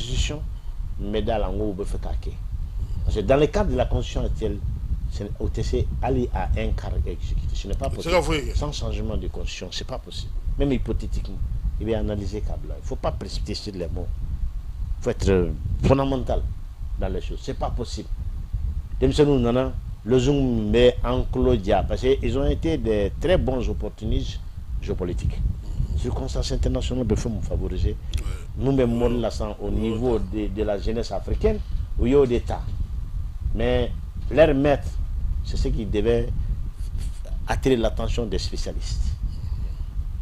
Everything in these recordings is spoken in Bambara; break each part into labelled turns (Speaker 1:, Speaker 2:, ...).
Speaker 1: Constitution, n bɛ da la, n ko u bɛ fɛ k'a kɛ, parce que dans le cadre de la Constitution actuelle, o tɛ se hali à un quart exécuté. Ce n'est pas possible. Sans changement de Constitution, c'est pas possible. Même hypothétiquement, i bɛ analyser k'a bila. Il faut pas précipiter sur les mots, il faut être fondamental dans les choses. C'est pas possible. Denmisɛnninw nana lozung min bɛ an tulo ja, parce que ils ont été des très bons opportunistes géopolitiques. Circonstances internationales bɛ fɛn mun favoriser, mun bɛ mɔri la sisan au niveau de la jeunesse africaine, u y'o de ta. Mais leur maître, c'est ce qui devait attirer l'attention des spécialistes.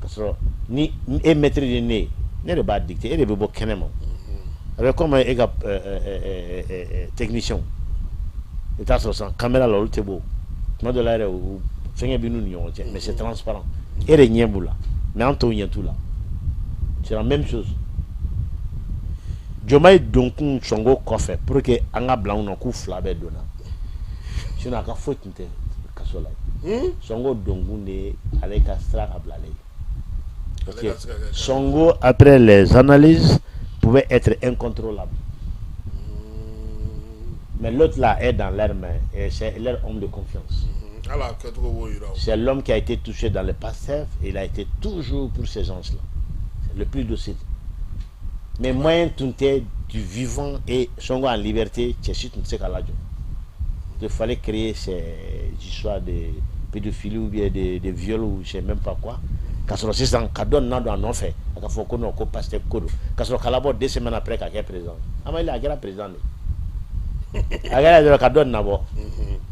Speaker 1: Ka sɔrɔ ni e maître de ne ye, ne de b'a dicter, e de bɛ bɔ kɛnɛ ma. A bɛ comme e ka technicien, i t'a sɔrɔ sisan caméra la, olu tɛ bɔ. Tuma dɔ la yɛrɛ, u fɛngɛ b'i n'u ni ɲɔgɔn cɛ, mais c'est transparent, e de ɲɛ b'u la, mais an tɔw ɲɛ t'u la. C'est la même chose. Diomaye donkun Sonko kɔfɛ pour que an ka bila an kunna k'u fila bɛɛ donna, sinon a ka foyi tun tɛ kaso la yen. Sonko donkun de ye ale ka sira ka bila ale ye, parce que Sonko, après les analyses, pouvait être incontrôlable. Mais l'autre là est dans leur main et c'est leur homme de confiance. C'est l'homme qui a été touché dans le PASTEF et il a été toujours pour ces gens-là. C'est le plus docile. Mais moyen tun tɛ du vivant et Sonko en liberté, cɛ si tun tɛ se k'a lajɔ. Il fallait créer ces histoires de pédophilie ou bien de viol ou je sais même pas quoi. K'a sɔrɔ sisan ka dɔ nana don a nɔfɛ, a ka fɔ ko non, ko PASTEF ko don, k'a sɔrɔ k'a labɔ 2 semaines après k'a kɛ président. Amayili a kɛra président de ye, a kɛra dɔrɔn ka dɔ nabɔ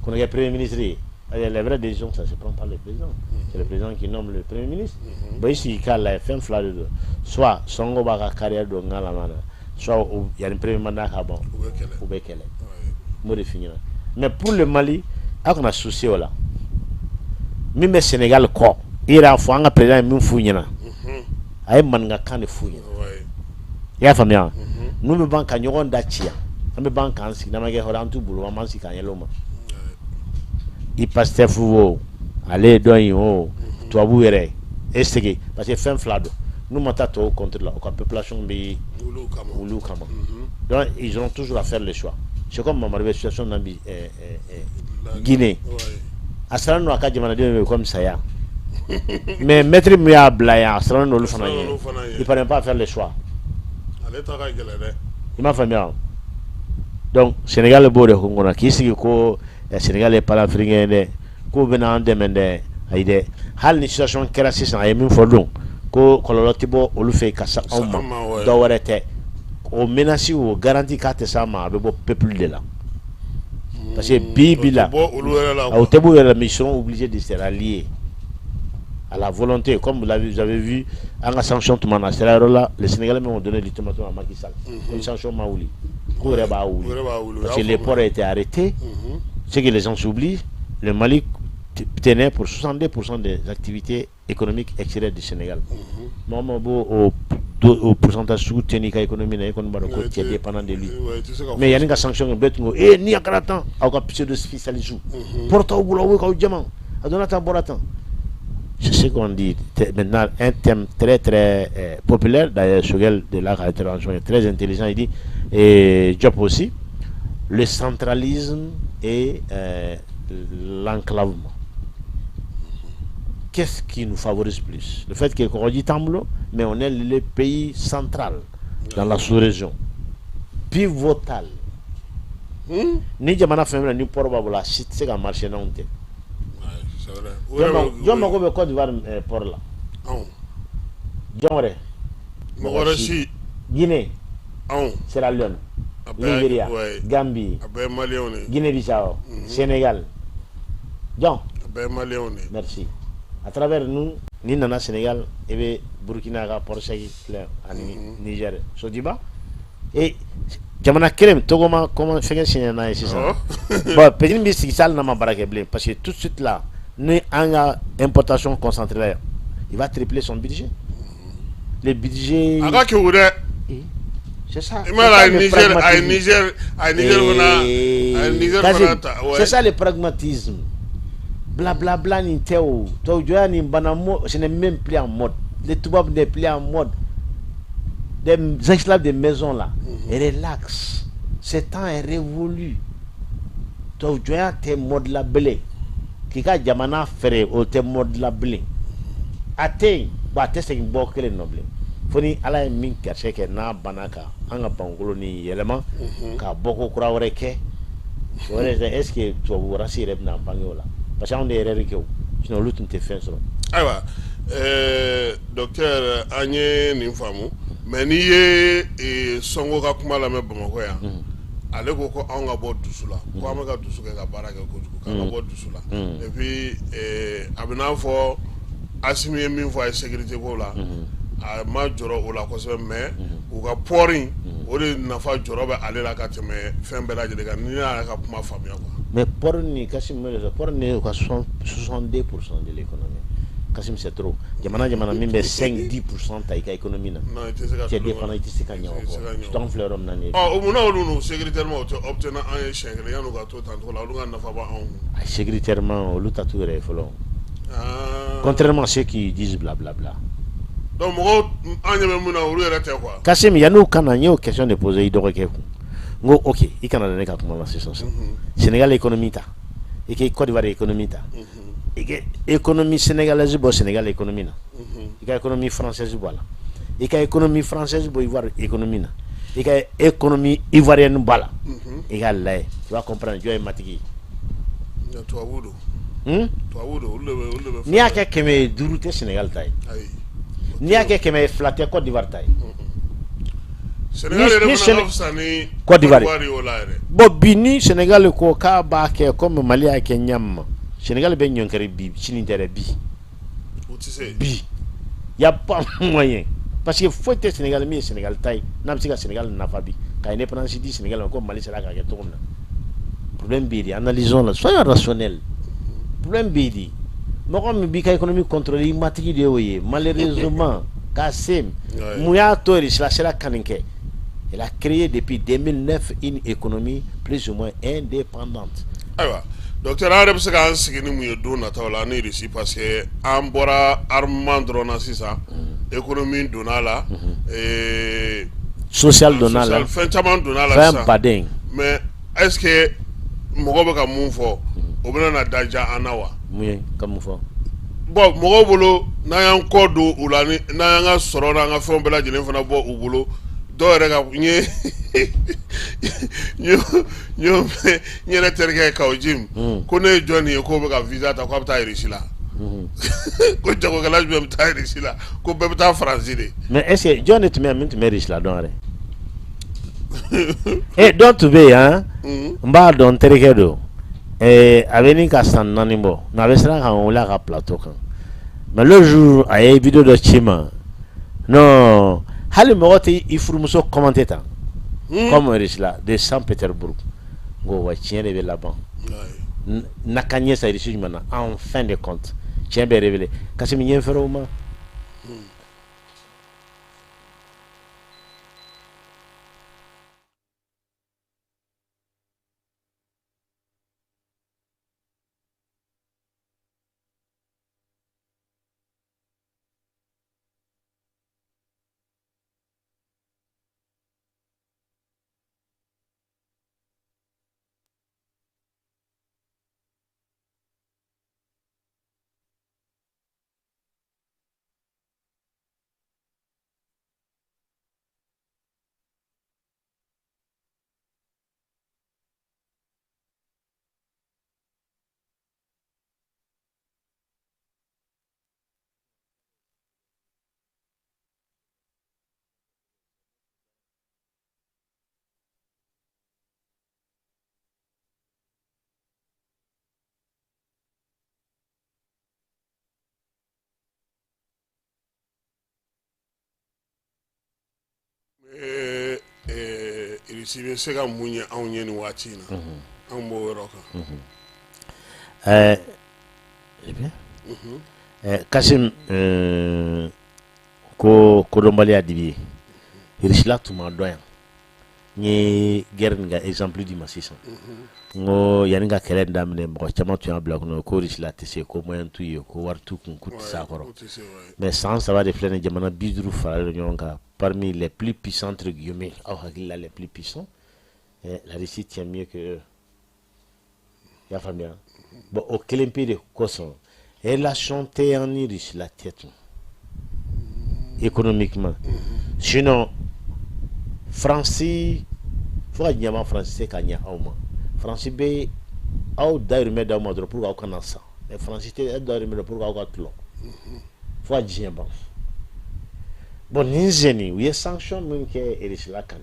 Speaker 1: k'o kɛ premier ministre ye. Les vraies décisions, ça se prend par le président. C'est le président qui nomme le premier ministre. Bon, i sigi k'a lajɛ, fɛn fila de don: soit Sonko b'a ka carrière don ŋalama na, soit yanni premier mandat ka ban, u bɛ kɛlɛ. N b'o de f'i ɲɛna. Mais pour le Mali, aw kana soucier o la. Min bɛ Sénégal kɔ, i yɛrɛ y'a fɔ, an ka président ye min f'u ɲɛna, a ye maninkakan de f'u ɲɛna. I y'a faamuya? N'u bɛ ban ka ɲɔgɔn da ci yan, an bɛ ban k'an sigi, n'an ma kɛ hɔrɔn, an t'u bolo, an b'an sigi k'an yɛlɛ o ma. I Pastef o, ale ye dɔ in o, tubabu yɛrɛ e sigi, parce que fɛn fila don. N'u ma taa tubabu contre la, u ka population bɛ wuli u kama. Donc ils ont toujours à faire le choix. C'est comme Mamadu bɛ situation na bi Guinée, a siran don a ka jamanadenw bɛ comme saya, mais maître min y'a bila yan, a siran don olu fana ɲɛ, il parvient pas à faire le choix. I m'a faamuya? Donc Sénégal b'o de kun kɔnɔ k'i sigi ko Sénégal ye panafricain ye dɛ, k'u bɛna an dɛmɛ dɛ. Ayi dɛ, hali ni situation kɛra sisan, a ye min fɔ don ko kɔlɔlɔ tɛ bɔ olu fɛ yen ka se anw ma, dɔ wɛrɛ tɛ. O menace, o garantie k'a tɛ s'an ma, a bɛ bɔ peuple de la, parce que bi bi la, o tɛ b'u yɛrɛ la, mais ils seront obligés de se rallier à la volonté. Comme vous avez vu, an ka sanction tuma na, a sera yɔrɔ la, les Sénégalais même ont donné l'ultimatum à Macky Sall ko ni sanction ma wuli, k'u yɛrɛ b'a wuli, parce que les ports étaient arrêtés. Ce que les gens s'oublient, le Mali tenait pour 62% des activités économiques extérieures du Sénégal. Mɔgɔ min b'o o pourcentage sugu tenir ka économie na, e kɔni b'a dɔn ko tu es dépendant de lui. Mais yanni ka sanction kɛ, bɛɛ tun ko ee ni a kɛra tan, aw ka pseudo spécialiste port t'aw bolo, aw k'aw jama a donna tan, bɔra tan. C'est ce qu'on dit. Maintenant, un thème très très populaire, d'ailleurs, Choguel de la intervention est très intelligent, il dit, et Diop aussi, le centralisme et l'enclavement. Qu'est-ce qui nous favorise plus? Le fait que kɔgɔji t'an bolo, mais on est le pays central dans la sous-région, pivotal. Ni jamana fɛn fɛn ni port b'a bolo, a si tɛ se ka marcher n'anw tɛ. Jɔn mago bɛ Côte d'Ivoire port la? Jɔn wɛrɛ?
Speaker 2: Mɔgɔ wɛrɛ si.
Speaker 1: Guinée,
Speaker 2: anw.
Speaker 1: Sierra Leone, Libéria, Gambie,
Speaker 2: a bɛɛ ye maliyɛnw de ye.
Speaker 1: Guinée-Bissau, Sénégal. Jɔn?
Speaker 2: A bɛɛ ye maliyɛnw de ye.
Speaker 1: Merci. À travers nous, n'i nana Sénégal, i bɛ Burkina ka port sec filɛ ani Niger, Sotiba. Et jamana kelen Togo ma comment fɛngɛ signé n'a ye sisan. Bon, petit bɛ sigi sa, hali n'a ma baara kɛ bilen, parce que tout de suite là, ni an ka importation concentrée la, il va tripler son budget. Le budget.
Speaker 2: A ka kɛ o dɛ.
Speaker 1: C'est ça.
Speaker 2: I m'a ye, a ye Niger, a ye Niger, a ye Niger fana, a ye Niger fana ta.
Speaker 1: C'est ça le pragmatisme. Bla bla bla nin tɛ o. Tubabu jɔnya nin bana mo, ce n'est même plus en mode. Le tubabu n'est plus en mode. Des esclaves de maison là. Relax. Ce temps est révolu. Tubabu jɔnya tɛ mode la bilen. K'i ka jamana feere, o tɛ mode la bilen. A tɛ yen. Bon, a tɛ segin bɔ kelen nɔ bilen. Fo ni Ala ye min garisɛgɛ kɛ, n'a banna ka an ka bankolo ni yɛlɛma ka bɔ ko kura wɛrɛ kɛ. O yɛrɛ, est ce que tubabu race yɛrɛ bɛna bange o la? Parce que anw de yɛrɛ kɛ o, sinon olu tun tɛ fɛn sɔrɔ.
Speaker 2: Ayiwa, docteur, an ye nin faamu. Mais n'i ye Sonko ka kuma lamɛn Bamakɔ yan, ale ko ko anw ka bɔ dusu la, ko an bɛ ka dusu kɛ ka baara kɛ kojugu, k'an ka bɔ dusu la. Et puis a bɛ n'a fɔ Assimi ye min fɔ a ye sécurité ko la, a ma jɔrɔ o la kosɛbɛ, mais u ka port in, o de nafa jɔrɔ bɛ ale la ka tɛmɛ fɛn bɛɛ lajɛlen kan, ni y'a ka kuma faamuya quoi.
Speaker 1: Mais port ni, Kassim, port ni ka 62% de l'économie. Kassim, c'est trop. Jamana jamana min bɛ 5 10% ta i ka économie na.
Speaker 2: Non, i tɛ se ka.
Speaker 1: Tu es dépendant, i tɛ se ka ɲɛ o kɔ. Surtout an filɛ yɔrɔ min na nin ye.
Speaker 2: Ɔ, o munna olu n'u sécuritairement o tɛ obtenir an ye siɲɛ kelen yan'u ka to tan cogo la, olu ka nafa b'anw kun?
Speaker 1: Sécuritairement, olu ta t'u yɛrɛ ye fɔlɔ. Contrairement à ceux qui disent blablabla.
Speaker 2: Donc mɔgɔw, an ɲɛ bɛ mun na, olu yɛrɛ tɛ quoi.
Speaker 1: Kassim, yan'u ka na, n y'o question de poser i dɔgɔkɛ kun. N ko ok, i kana na ne ka kuma la sisan sisan. Sénégal économie ta, i ka Côte d'Ivoire économie ta, i ka économie sénégalaise bɔ Sénégal économie na, i ka économie française bɔ a la, i ka économie française bɔ Ivoire économie na, i ka économie ivoirienne bɔ a la, i k'a lajɛ, tu vas comprendre jɔn ye matigi
Speaker 2: ye. Tubabu don. Tubabu don, olu de bɛ olu de bɛ.
Speaker 1: N'i y'a kɛ 500 tɛ Sénégal ta ye.
Speaker 2: Ayi.
Speaker 1: N'i y'a kɛ 200 tɛ Côte d'Ivoire ta ye.
Speaker 2: Sénégal yɛrɛ fana ka fisa ni
Speaker 1: Côte d'Ivoire
Speaker 2: ye o la yɛrɛ.
Speaker 1: Bon, bi ni Sénégal ko k'a b'a kɛ comme Mali y'a kɛ ɲɛ ma, Sénégal bɛ ɲɔnkɛrɛ bi, sini tɛ dɛ, bi.
Speaker 2: O tɛ se.
Speaker 1: Bi y a pas moyen, parce que foyi tɛ Sénégal min ye Sénégal ta ye n'a bɛ se ka Sénégal nafa bi ka indépendance di Sénégal ma ko Mali sera k'a kɛ cogo min na. Problème bɛ yen de, analysons la, soyons rationnels. Problème bɛ yen de, mɔgɔ min b'i ka économie contrôler, i matigi de y'o ye. Malheureusement, Kassim, mun y'a to Russie sera ka nin kɛ? Elle a créé depuis 2009 une économie plus ou moins indépendante.
Speaker 2: Ayiwa, docteur, an yɛrɛ bɛ se k'an sigi ni mun ye don nataw la ni Russie? Parce que an bɔra armement dɔrɔn na sisan, économie donna la,
Speaker 1: social donna la.
Speaker 2: Fɛn caman donna la
Speaker 1: fɛn
Speaker 2: sisan.
Speaker 1: Baden.
Speaker 2: Mais est ce que mɔgɔ bɛ ka mun fɔ, o bɛna na da diya an na wa?
Speaker 1: Mun ye ka mun fɔ?
Speaker 2: Bon, mɔgɔw bolo, n'an y'an kɔ don u la, ni n'an y'an ka sɔrɔ n'an ka fɛnw bɛɛ lajɛlen fana bɔ u bolo, dɔw yɛrɛ ka n ye n y'o n yɛrɛ terikɛ Kawo Jim ko ne ye jɔn nin ye k'o bɛ ka visa ta k'a bɛ taa Russie la, ko jagokɛla jumɛn bɛ taa Russie la, ko bɛɛ bɛ taa Faransi de.
Speaker 1: Mais est ce que jɔn de tun bɛ yan min tun bɛ Russie la dɔn yɛrɛ? Dɔ tun bɛ yen han, n b'a dɔn, n terikɛ don, a bɛ ni ka san 4 bɔ, mais a bɛ siran k'an wele a ka plateau kan. Mais le jour a ye vidéo dɔ ci n ma, non, hali mɔgɔ tɛ i furumuso commenter tan comme Russie la de Saint-Pétersbourg. N ko wa tiɲɛ de bɛ laban n'a ka ɲɛ sa Russie jumɛn na. En fin de compte, tiɲɛ bɛ révélé. Kassim, ɲɛ fɛrɛ o ma.
Speaker 2: Russie bɛ se ka mun ɲɛ anw ye nin waati in na? Anw b'o yɔrɔ kan.
Speaker 1: Kassim, ko kodɔnbaliya dibi ye. Russie la tun ma dɔn yan. N ye guerre nin ka exemple d'i ma sisan. N ko yanni ka kɛlɛ in daminɛ, mɔgɔ caman tun y'a bila kɔnɔ ko Russie la tɛ se, ko moyen t'u ye, ko wari t'u kun, k'u tɛ se a kɔrɔ. Mais san 3 de filɛ nin, jamana 50 faralen ɲɔgɔn kan, parmi les plus puissants, entre guillemets, aw hakili la les plus puissants, la Russie tient mieux que eux. I y'a faamuya? Bon, o kelen pe de kosɔn, relation tɛ an ni Russie la tɛ tun économiquement. Sinon Faransi, fo ka diɲɛ ma, Faransi se ka ɲɛ aw ma. Faransi bɛ aw dayirimɛ d'aw ma dɔrɔn pour que aw kana sa, mais Faransi tɛ dayirimɛ dɔn pour que aw ka tulon fo ka diɲɛ ban. Bon, nin sen u ye sanction min kɛ Russie la kan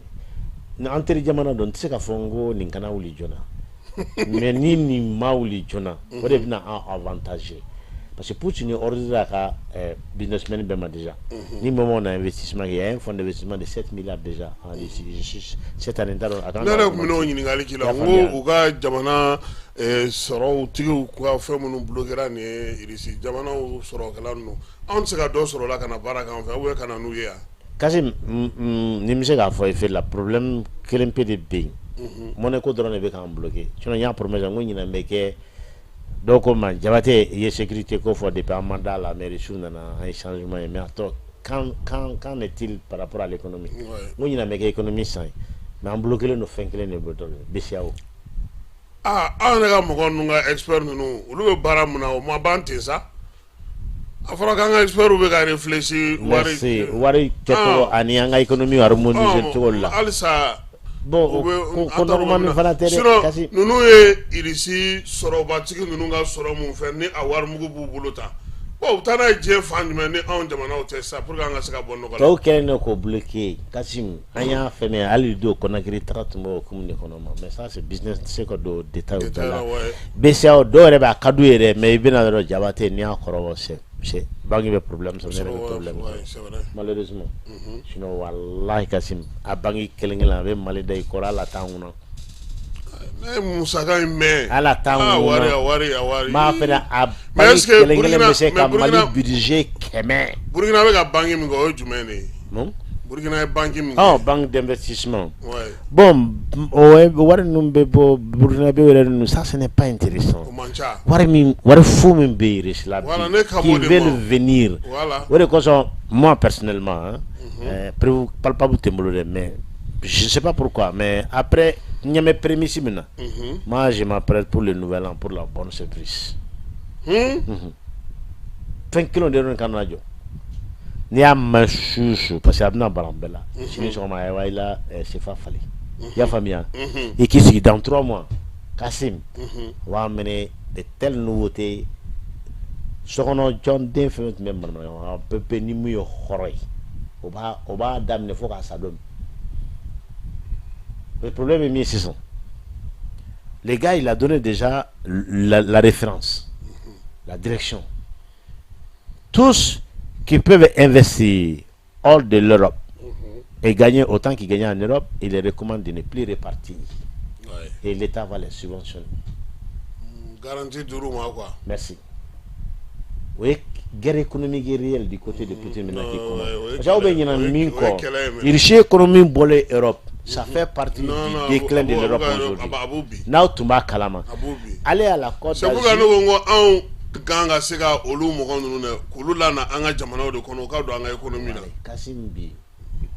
Speaker 1: ni an teri jamana dɔn, n tɛ se k'a fɔ n ko nin kana wuli joona, mais ni nin ma wuli joona, o de bɛna an avantager, parce que Poutine ye ordre a ka businessman bɛɛ ma déjà. Ni moment on a investissement, il y a un fonds d'investissement de 7 milliards déjà en Russie cette année. N t'a dɔn a kan.
Speaker 2: Ne yɛrɛ tun bɛn'o ɲininkali k'i la, n ko u ka jamana sɔrɔw tigiw ka fɛn minnu bloquera nin ye, Russie jamanaw sɔrɔkɛla ninnu, anw tɛ se ka dɔ sɔrɔ o la ka na baara k'an fɛ ou bien ka na n'u ye yan?
Speaker 1: Kasim, ni n bɛ se k'a fɔ i fɛ la, problème kelen pe de bɛ yen, monnaie ko dɔrɔn de bɛ k'an bloqué. Sinon n y'a promesse n ko ɲinan bɛ kɛ. Dɔw ko ma Jabate, i ye sécurité ko fɔ depuis an ma da la, mais Russie nana, an ye changement ye, mais a tɔ qu'en est-il par rapport à l'économie? N ko ɲinan bɛ kɛ économie san ye, mais an bloqué len don fɛn kelen de bolo dɔrɔn, BCEAO.
Speaker 2: Aa, anw yɛrɛ ka mɔgɔ ninnu ka expert ninnu, olu bɛ baara mun na, o ma ban ten sa. A fɔra k'an ka expert bɛ ka réfléchir wari
Speaker 1: Merci, wari kɛcogo ani an ka économie harmoniser cogo la.
Speaker 2: Halisa.
Speaker 1: Bon, ko normal min fana tɛ dɛ, kasi.
Speaker 2: Ninnu ye Russie sɔrɔbatigi ninnu ka sɔrɔ mun fɛ ni a wari mugu b'u bolo tan, bon, u bɛ taa n'a ye diɲɛ fan jumɛn ni anw jamanaw tɛ sa, pour que an ka se ka bɔ nɔgɔ la?
Speaker 1: Tɔw kɛlen don k'o bloqué. Kasim, an y'a fɛn mɛn hali don Conakry taga tun b'o hukumu de kɔnɔ ma, mais ça c'est business, tɛ se ka don détail bɛɛ la. BCEAO dɔw yɛrɛ bɛ a ka d'u ye dɛ, mais i bɛna dɔrɔn, Jabate, n'i y'a kɔrɔbɔ, c'est banque bɛ problème sɔrɔ, ne yɛrɛ bɛ problème sɔrɔ malheureusement. Sinon wallahi Kasim, a banque kelen kelen a bɛ Mali da i kɔrɔ, hali a t'an kunna.
Speaker 2: Ne ye musaka in mɛn.
Speaker 1: Hali a t'an kunna.
Speaker 2: Wari, a wari, a wari.
Speaker 1: N b'a fɛ a banque kelen kelen bɛ se ka Mali budget 100.
Speaker 2: Burukina bɛ ka banque min kɛ, o ye jumɛn de ye?
Speaker 1: Mun?
Speaker 2: Burukina ye banque min kɛ.
Speaker 1: Oh, banque d'investissement. Bon, o wari ninnu bɛ bɔ Burukina bɛ yɛrɛ ninnu, ça ce n'est pas intéressant.
Speaker 2: O man ca.
Speaker 1: Wari min, wari fu min bɛ yen Russie la bi, qui veulent venir. O de kosɔn, moi personnellement, hein, preuve palpable tɛ n bolo dɛ, mais je sais pas pourquoi, mais après n ɲɛ bɛ prémisse min na, moi je m'apprête pour le nouvel an pour la bonne surprise. Fɛn kelen de kan na jɔ, n'i y'a mɛn su su, parce que a bɛna bara bɛɛ la sini sɔgɔma, a ye i la CFA falen, i y'a faamuya? I k'i sigi dans 3 mois, Kasim, on va amener de telles nouveautés. Sokɔnɔ jɔn den fɛn fɛn tun bɛ manamana ɲɔgɔn kan bɛɛ bɛ, ni mun ye hɔrɔn ye, o b'a daminɛ fo k'a sa don min. Le problème est mis sisan, les gars, il a donné déjà la référence, la direction. Tous qui peuvent investir hors de l'Europe et gagner autant qu'ils gagnaient en Europe, il les recommande de ne plus repartir. Et l'État va les subventionner.
Speaker 2: Garantie duuru ma quoi.
Speaker 1: Merci. Oui, guerre économique réelle du côté de Poutine maintenant qui commence. Parce que aw bɛ ɲinɛ min kɔ, Russie économie bɔlen Europe, ça fait partie du déclin de l'Europe aujourd'hui. N'aw tun b'a kalama. Aller à la Côte
Speaker 2: C'est pourquoi ne ko n ko anw kan ka se ka olu mɔgɔ ninnu dɛ, k'olu lana an ka jamanaw de kɔnɔ, u ka don an ka économie na.
Speaker 1: Kassim, bi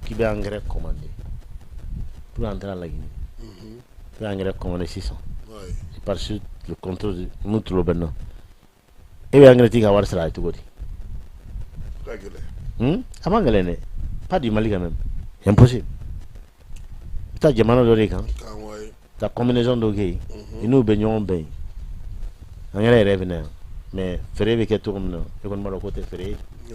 Speaker 1: k'i bɛ engrais commander pour entrer à la Guinée. I bɛ engrais commander sisan. Par suite le contrôle mun tulo bɛ n na. E bɛ engrais tigi ka wari sara a ye cogo di?
Speaker 2: Ka gɛlɛn.
Speaker 1: A man gɛlɛn dɛ. Pas du Mali quand même. Impossible. I bɛ taa jamana dɔ de kan. Ka combinaison dɔ kɛ yen. I n'u bɛ ɲɔgɔn bɛn yen. Engrais yɛrɛ bɛ na yan. Mais feere bɛ kɛ cogo min na, e kɔni b'a dɔn k'o tɛ feere ye. I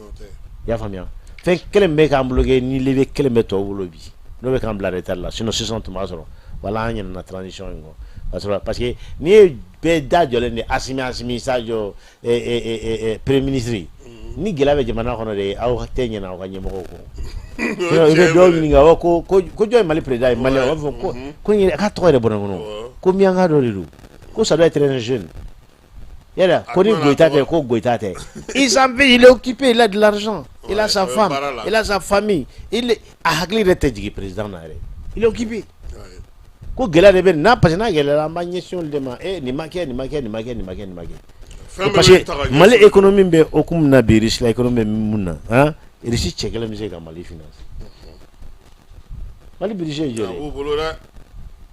Speaker 1: y'a faamuya? Fɛn kelen bɛ k'an bloqué ni levier kelen bɛ tɔw bolo bi, n'o bɛ k'an bila retard la. Sinon sisan tun b'a sɔrɔ wala an ɲinɛna transition in kɔ, parce que n'i ye bɛɛ da jɔlen de Asimi, Asimi Sadio, premier ministre, ni gɛlɛya bɛ jamana kɔnɔ de, aw tɛ ɲinɛ aw ka ɲɛmɔgɔw kɔ. I bɛ dɔw ɲininka ko jɔn ye Mali président ye, Malien, u b'a fɔ ko k'a tɔgɔ yɛrɛ bɔra n kɔnɔ, ko miyanka dɔ de don, ko ça doit être un jeune. Yala ko ni Goïta tɛ, ko Goïta tɛ. Il s'en fait, il est occupé, il a de l'argent, il a sa femme, il a sa famille, il a hakili yɛrɛ tɛ jigin président na yɛrɛ, il est occupé. Ko gɛlɛya de bɛ nin na, parce que n'a gɛlɛyara, an b'an ɲɛsin olu de ma. E, nin ma kɛ, nin ma kɛ, nin ma kɛ, nin ma kɛ, nin ma kɛ.
Speaker 2: Fɛn
Speaker 1: Parce
Speaker 2: bɛɛ bɛ
Speaker 1: que
Speaker 2: ta ka
Speaker 1: Mali
Speaker 2: ɲɛsin.
Speaker 1: économie bɛ hokumu na bi, Russie la économie bɛ mun na, han, Russie cɛ kelen bɛ se ka Mali financer? Mali budget ye
Speaker 2: A
Speaker 1: joli ye?
Speaker 2: b'u bolo dɛ.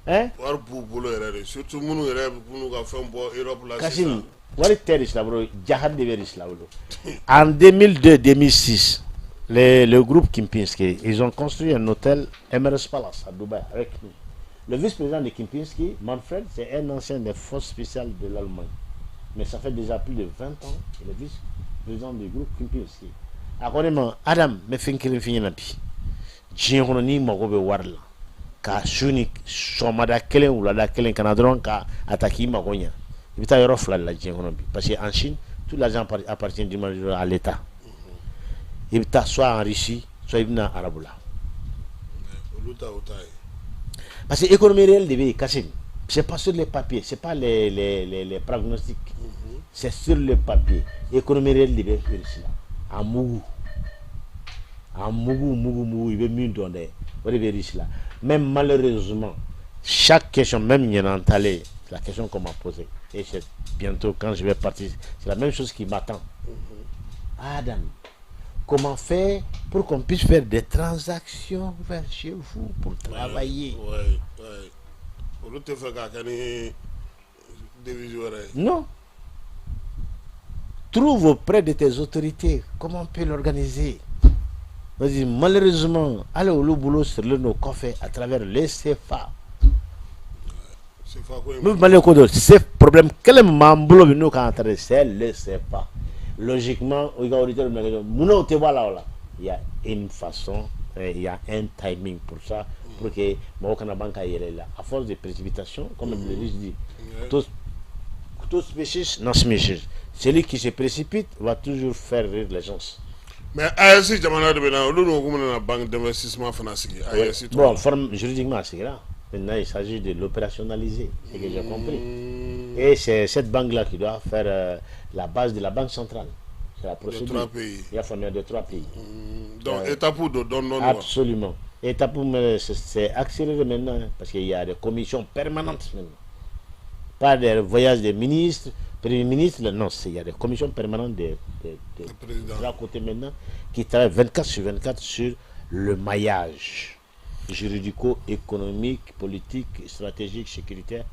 Speaker 1: Hein?
Speaker 2: Wari b'u bolo yɛrɛ de, surtout minnu yɛrɛ b'u ka fɛn bɔ Europe la
Speaker 1: Kassim,
Speaker 2: sisan.
Speaker 1: Wari tɛ Russie la bolo, jahadi de bɛ Russie la bolo. En 2002-2006, le groupe Kempinski, ils ont construit un hôtel Emirates Palace à Dubaï avec nous. Le vice-président de Kempinski, Manfred, c'est un ancien des forces spéciales de l'Allemagne. Mais ça fait déjà plus de 20 ans qu'il est vice-président du groupe Kempinski. A ko ne ma: Adam, n bɛ fɛn kelen f'i ɲɛna bi. Diɲɛ kɔnɔ, n'i mago bɛ wari la, ka su ni sɔgɔmada kelen, wulada kelen, ka na dɔrɔn ka a ta k'i mago ɲɛ, i bɛ taa yɔrɔ fila de la diɲɛ kɔnɔ bi. Parce que en Chine, tout l'argent appartient à l'État. I bɛ taa soit en Russie, soit i bɛ na arabu la.
Speaker 2: Olu ta o ta ye.
Speaker 1: Parce que économie réelle de bɛ yen, Kassim. C'est pas sur les papiers, c'est pas les pronostics. C'est sur le papier. Économie réelle de bɛ Russie la. A mugu. A mugu, mugu, mugu, i bɛ min dɔn dɛ. O de bɛ Russie la. Mais malheureusement, chaque question, même ɲinan talen, c'est la question qu'on m'a posée. Et c'est bientôt quand je vais partir, c'est la même chose qui m'attend. Adam, comment faire pour qu'on puisse faire des transactions vers chez vous pour travailler?
Speaker 2: Ouais. Olu tɛ fɛ k'a kɛ ni devise wɛrɛ ye.
Speaker 1: Non. Trouve auprès de tes autorités comment on peut l'organiser. Vas-y, malheureusement, allez au boulot sur le nos kɔfɛ à travers les CFA.
Speaker 2: CFA ko in.
Speaker 1: N bɛ Mali ko dɔ, c'est problème kelen min b'an bolo bi n'o kan ka traiter, c'est le CFA. Logiquement, o ka auditeur bɛna kɛ munna o tɛ bɔ a la o la. Il y a une façon, il y a un timing pour ça, pour que mɔgɔ kana ban ka yɛlɛ la. À force de précipitation, comme le Russe dit, tous tous species, non species. Celui qui se précipite va toujours faire rire les gens.
Speaker 2: Mais AES jamana de bɛ na, olu dun ko k'u bɛna banque d'investissement fana sigi AES tɔgɔ
Speaker 1: Bon,
Speaker 2: la.
Speaker 1: Forme, juridiquement, c'est grave. Maintenant, il s'agit de l'opérationnaliser, c'est que j'ai compris. Et c'est cette banque-là qui doit faire la base de la banque centrale. C'est la
Speaker 2: De
Speaker 1: procédure.
Speaker 2: trois pays.
Speaker 1: Il y a formé de trois pays.
Speaker 2: Donc étape don dɔɔni dɔɔni quoi.
Speaker 1: Absolument. Étape, mais c'est accéléré maintenant, hein, parce qu'il y a des commissions permanentes maintenant. Pas des voyages des ministres, premiers ministres, non, il y a des commissions permanentes des
Speaker 2: Le président.
Speaker 1: Trois côtés maintenant qui travaillent 24 sur 24 sur le maillage juridico-économique, politique, stratégique, sécuritaire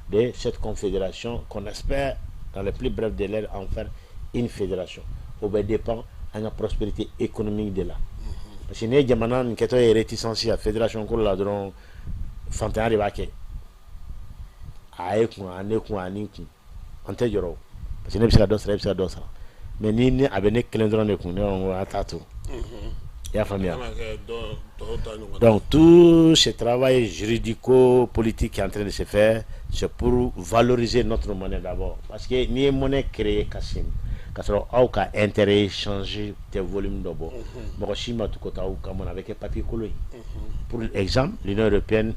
Speaker 1: de cette confédération qu'on espère, dans les plus brefs délais, en faire une fédération. O bɛ dépend an ka prospérité économique de la. Parce que n'i ye jamana nin kɛtɔ ye réticence ya fédération ko la dɔrɔn, fantanya de b'a kɛ. A ye kun, a ne kun, a ni kun. An tɛ jɔrɔ o. Parce que ne bɛ se ka dɔ sara, e bɛ se ka dɔ sara. Mais ni a bɛ ne kelen dɔrɔn de kun, ne b'a fɔ ko a t'a to. I y'a faamuya?
Speaker 2: Kana kɛ dɔ tɔw ta ɲɔgɔn.
Speaker 1: Donc tout ce travail juridico-politique qui est en train de se faire, c'est pour valoriser notre monnaie d'abord. Parce que n'i ye monnaie créée, Kassim, k'a sɔrɔ aw ka intérêt échanger tɛ volume dɔ bɔ, mɔgɔ si ma tugu t'aw ka monnaie, a bɛ kɛ papier kolon ye. Pour exemple, l'Union européenne,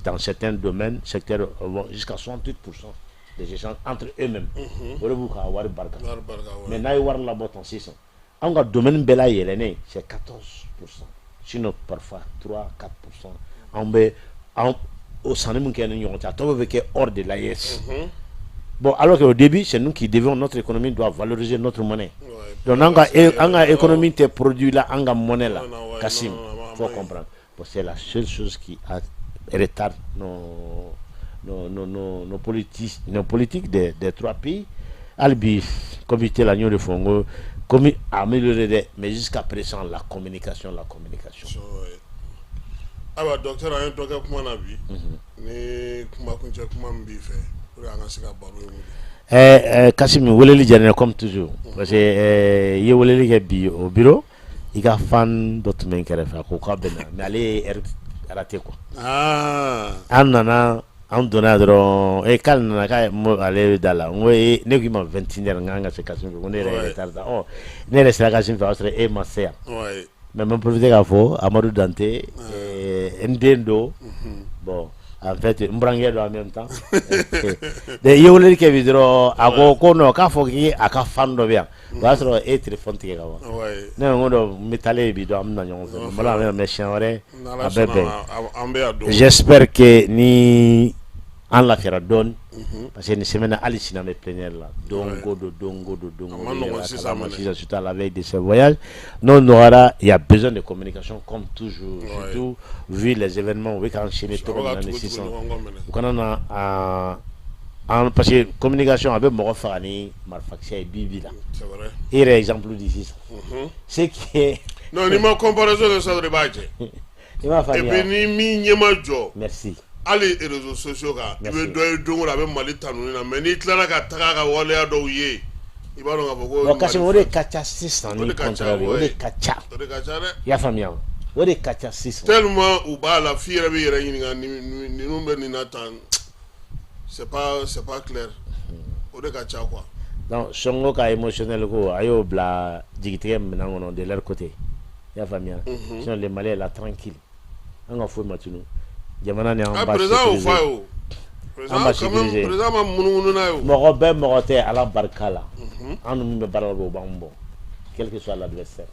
Speaker 1: dans certains domaines, secteurs, vont jusqu'à 68% des échanges entre eux-mêmes. O de b'u ka wari barika.
Speaker 2: Wari barika, ouais.
Speaker 1: Mais n'a ye wari labɔ tan sisan, anw ka domaine bɛɛ layɛlɛnnen, c'est 14%, sinon parfois 3 4%. Anw bɛ an o sanni min kɛ ni ɲɔgɔn cɛ, a tɔ bɛɛ bɛ kɛ hors de l'AES. Bon, alors qu'au début, c'est nous qui devions, notre économie doit valoriser notre monnaie. Donc an ka économie tɛ produit la an ka monnaie la.
Speaker 2: Non, non, ouais,
Speaker 1: Kassim,
Speaker 2: non, non,
Speaker 1: faut
Speaker 2: non,
Speaker 1: comprendre. Bon, c'est la seule chose qui a retarde nos politiques des trois pays. Hali bi comité la, n y'o de fɔ, n ko commis amélioré dɛ, mais jusqu'à présent, la communication, la communication.
Speaker 2: Ouais. Ayiwa docteur, an ye dɔ kɛ kuma na bi. Ni kuma kuncɛ kuma min b'i fɛ pour que an ka se ka baro in wuli.
Speaker 1: Kassim, weleli diyara n ye comme toujours, parce que i ye weleli kɛ bi au bureau, i ka fan dɔ tun bɛ n kɛrɛfɛ, a ko k'a bɛ na, mais ale ye heure raté quoi. An nana, an donna dɔrɔn, e k'ale nana k'a ale bɛ da la. N ko ee, ne ko i ma 21 heures n k'an ka se Kassim fɛ, ko ne yɛrɛ ye retard ta. Ɔ, ne yɛrɛ sera Kassim fɛ, o y'a sɔrɔ e ma se yan. Mais n bɛ profiter k'a fɔ Amadu Dante, n den don. Bon, En fait, n burankɛ don en même temps. De i ye weleli kɛ bi dɔrɔn, a ko ko non, k'a fɔ k'i a ka fan dɔ bɛ yan. O y'a sɔrɔ e ye téléphone tigɛ ka ban. Ne ko n ko donc n bɛ taalen bi dɔn, an bɛna ɲɔgɔn fɛ. Voilà, mais siɲɛ wɛrɛ a bɛ bɛn.
Speaker 2: An bɛ yan don.
Speaker 1: J'espère que ni an lafiyara dɔɔni, parce que nin semaine, hali sini an bɛ plénière la don o don, don o don, don o don.
Speaker 2: Sisan.
Speaker 1: Surtout à la veille de ce voyage, n'o nɔgɔyara, il y a besoin de communication comme toujours, surtout vu les événements u bɛ ka enchaîner cogo min na ni sisan u kana na an, parce que communication a bɛ mɔgɔ faga ni marifakisɛ ye bi bi la.
Speaker 2: C'est vrai.
Speaker 1: E yɛrɛ exemple di sisan, ce qui est
Speaker 2: Non, n'i ma comparaison kɛ sisan dɔrɔn, i b'a jɛ.
Speaker 1: I b'a faamuya.
Speaker 2: Et puis ni min ɲɛ ma jɔ.
Speaker 1: Merci.
Speaker 2: Hali réseaux sociaux kan, i bɛ dɔ ye don o don a bɛ Mali tanuni na, mais n'i tilala ka taga a ka waleya dɔw ye, i b'a dɔn k'a fɔ ko.
Speaker 1: Bon, Kassim, o de ka ca sisan ni contraire, o de ka ca.
Speaker 2: O de ka ca dɛ.
Speaker 1: I y'a faamuya, o de ka ca sisan.
Speaker 2: Tellement u b'a la f'i yɛrɛ b'i yɛrɛ ɲininka, ninnu bɛ nin na tan, c'est pas clair, o de ka ca quoi.
Speaker 1: Donc Sonko ka émotionnel ko, a y'o bila jigitigɛ minɛn kɔnɔ de leur côté, i y'a faamuya. Sinon le Mali est là tranquille, an ka foyi ma tunu, jamana ni an
Speaker 2: ba président y'o fɔ a ye o.
Speaker 1: An b'a sécuriser.
Speaker 2: Président ma munumunu n'a ye o.
Speaker 1: Mɔgɔ bɛɛ mɔgɔ tɛ, Ala barika la, an ni min bɛ baara la, o b'an bɔ, quel que soit l'adversaire.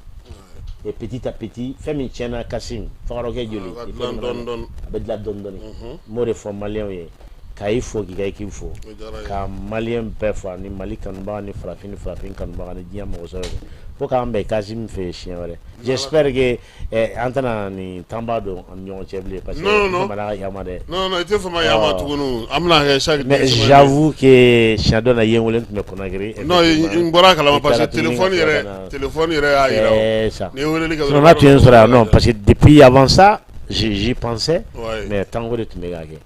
Speaker 1: Et petit à petit, fɛn min tiɲɛna, Kassim, fagarokɛ joli
Speaker 2: a
Speaker 1: bɛ dilan dɔɔni dɔɔni. N b'o de fɔ Maliyɛnw ye, ka i fo, k'i ka équipe fo, ka Maliyɛn bɛɛ fo, ani Mali kanubaga ni farafin ni farafin kanubaga ni diɲɛ mɔgɔ sɔrɔ fo k'an bɛn Kassim fɛ yen siɲɛ wɛrɛ. J'espère que an tɛna nin tanba don an ni ɲɔgɔn cɛ bilen, parce que
Speaker 2: non non
Speaker 1: famana yama dɛ.
Speaker 2: Non non, i tɛ fama yama tuguni, an bɛna kɛ chaque
Speaker 1: Mais j'avoue que siɲɛ dɔ la i ye n wele, n tun bɛ Conakry.
Speaker 2: Non, n bɔra a kalama parce que téléphone yɛrɛ y'a yira o.
Speaker 1: N'i ye weleli kɛ dɔrɔn, n'a tun ye n sɔrɔ yan, non, parce que depuis avant ça, j'y pensais, mais tango de tun bɛ ka kɛ.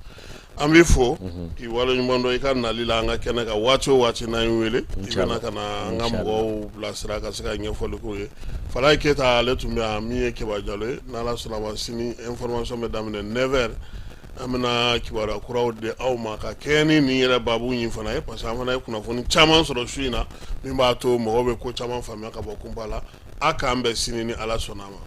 Speaker 2: An b'i fo k'i waleɲuman dɔn i ka nali la an ka kɛnɛ kan. Waati o waati n'an ye wele, i bɛna ka na an ka mɔgɔw bilasira ka se ka ɲɛfɔli k'u ye. Falaye Keyita, ale tun bɛ yan, min ye Keba Jalo ye. N'Ala sɔnna ma, sini information bɛ daminɛ 9h, an bɛna kibaruya kuraw di aw ma ka kɛɲɛ ni nin yɛrɛ baabu in fana ye, parce que an fana ye kunnafoni caman sɔrɔ su in na min b'a to mɔgɔw bɛ ko caman faamuya ka bɔ kunpa la. A k'an bɛn sini ni Ala sɔnna a ma.